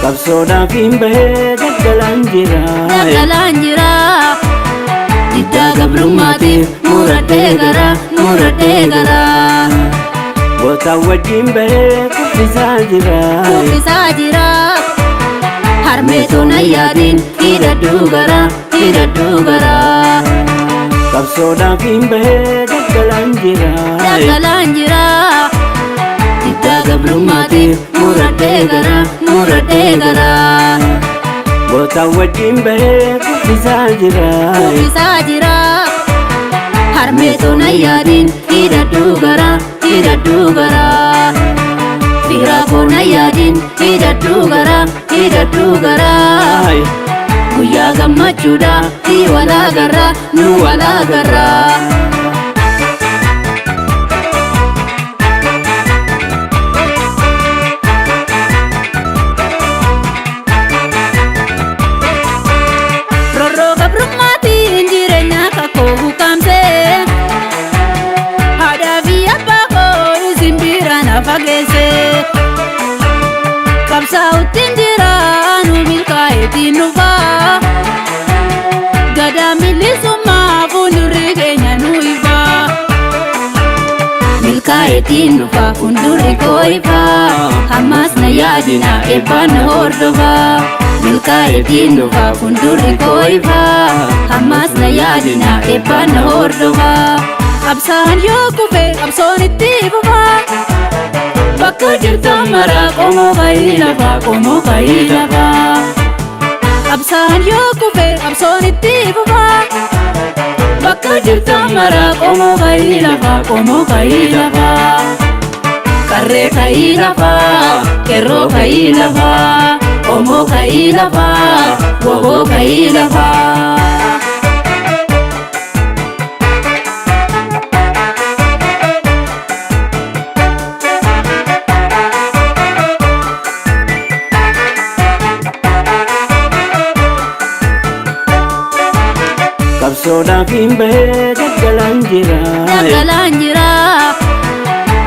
Qabsoodhaaf hin bahee daggalaan jira. Daggalaan jira. Diddaa gabrummaatiif muradhee gara, muradhee gara. Goota wajjin bahee kuffisaa jira. Kuffisaa jira. Harmeetu na yaadin hidhadhuu gara, hidhadhuu gara. Qabsoodhaaf hin bahee daggalaan jira. Daggalaan jira. Diddaa gabrummaatiif muradhee gara, muradhee gara. Goota wajjin bahee kuffisaa jira. Kuffisaa jira. Harmeetu na yaadin hidhadhuu gara, hidhadhuu gara. Firaa koo na yaadin hidhadhuu gara, hidhadhuu gara. Guyyaa gammachuudha si walaagarra, nu walaagarra. Rorroo gabrummaatiin jireenya kakoo hukaamsee, haadhaa fi abbaa koo isin bira na fageesse. Qabsaa'uttiin jira nu milkaa'eetiin dhufaa. Gadaa bilisummaa fuuldurri keenya nu ifaa. Milkaa'eetiin dhufaa, fuuldurri koo ifaa. Ammas na yaadina, eebbaan na hordofaa. Milkaa'eetiin dhufaa, fuuldurri koo ifaa. Ammas na yaadina, eebbaan na hordofaa. Qabsaan yoo kufe qabsoon itti fufaa. Bakka jirtan maraa qomoo ka'ii lafaa, qomoo ka'ii lafaa. Qabsaan yoo kufe qabsoon itti fufaa. Bakka jirtan maraa qomoo ka'ii lafaa, qomoo ka'ii lafaa. Qarree ka'ii lafaa, qeerroo ka'ii lafaa, qomoo ka'ii lafaa, woboo ka'ii lafaa. Qabsoodhaaf hin bahee daggalaan jira. Daggalaan jira.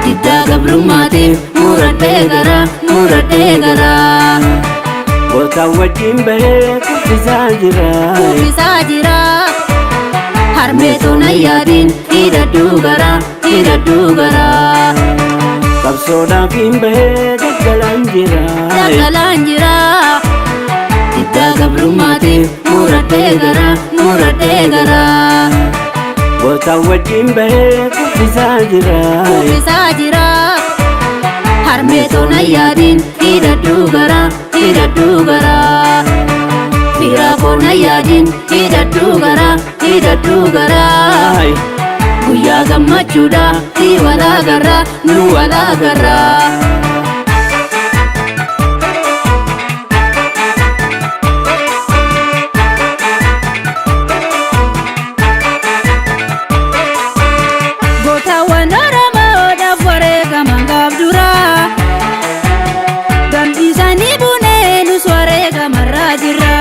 Diddaa gabrummaatiif muradhee gara, muradhee gara. Goota wajjin bahee kuffisaa jira. Kuffisaa jira. Harmeetu na yaadin hidhadhuu gara, hidhadhuu gara. Qabsoodhaaf hin bahee daggalaan jira. Daggalaan jira. Diddaa gabrummaatiif muradhee gara, muradhee gara. Goota wajjin bahee kuffisaa jira. Kuffisaa jira. Harmeetu na yaadin hidhadhuu gara, hidhadhuu gara. Firaa koo na yaadin hidhadhuu gara, hidhadhuu gara. Guyyaa gammachuudha si walaagarra, nu walaagarra. Gootaawwan Oromoodhaaf wareegaman gaaf duraa. Gambiisanii bunee nus wareegamarraa jirra.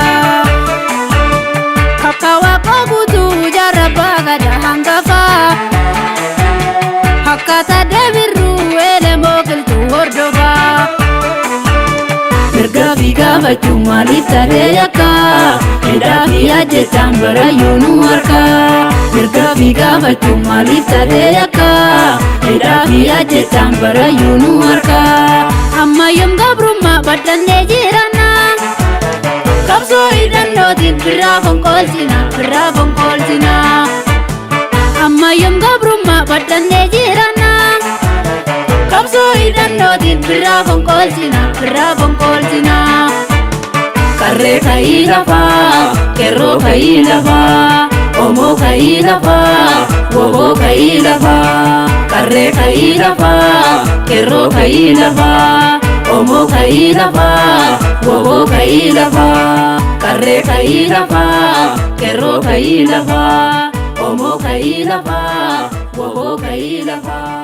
Akka Waaqoo Guutuu jaarra abbaa gadaa hangafaa. Akkaataa deebirruu elemoo qilxuu hordofaa. Mirga fi gaafachuu maaliif taree yakka? Hidhaa fi ajjechaan barayyuu nu harka. Mirga fi gaafachuu maaliif taree yakka? Hidhaa fi ajjechaan barayyuu nu harka. Amma yoom gabrummaa baddannee jiranna? Qabsoo hidhannootiin birraa fonqolchina, birraa fonqolchina. Amma yoom gabrummaa baddannee jiranna? Qabsoo hidhannootiin birraa fonqolchina, birraa fonqolchina. Qarree ka'ii lafaa, qeerroo ka'ii lafaa, qomoo ka'ii lafaa, woboo ka'ii lafaa. Qarree ka'ii lafaa, qeerroo ka'ii lafaa, qomoo ka'ii lafaa, woboo ka'ii lafaa. Qarree ka'ii lafaa, qeerroo ka'ii lafaa, qomoo ka'ii lafaa. Waboo ka'ii lafaa.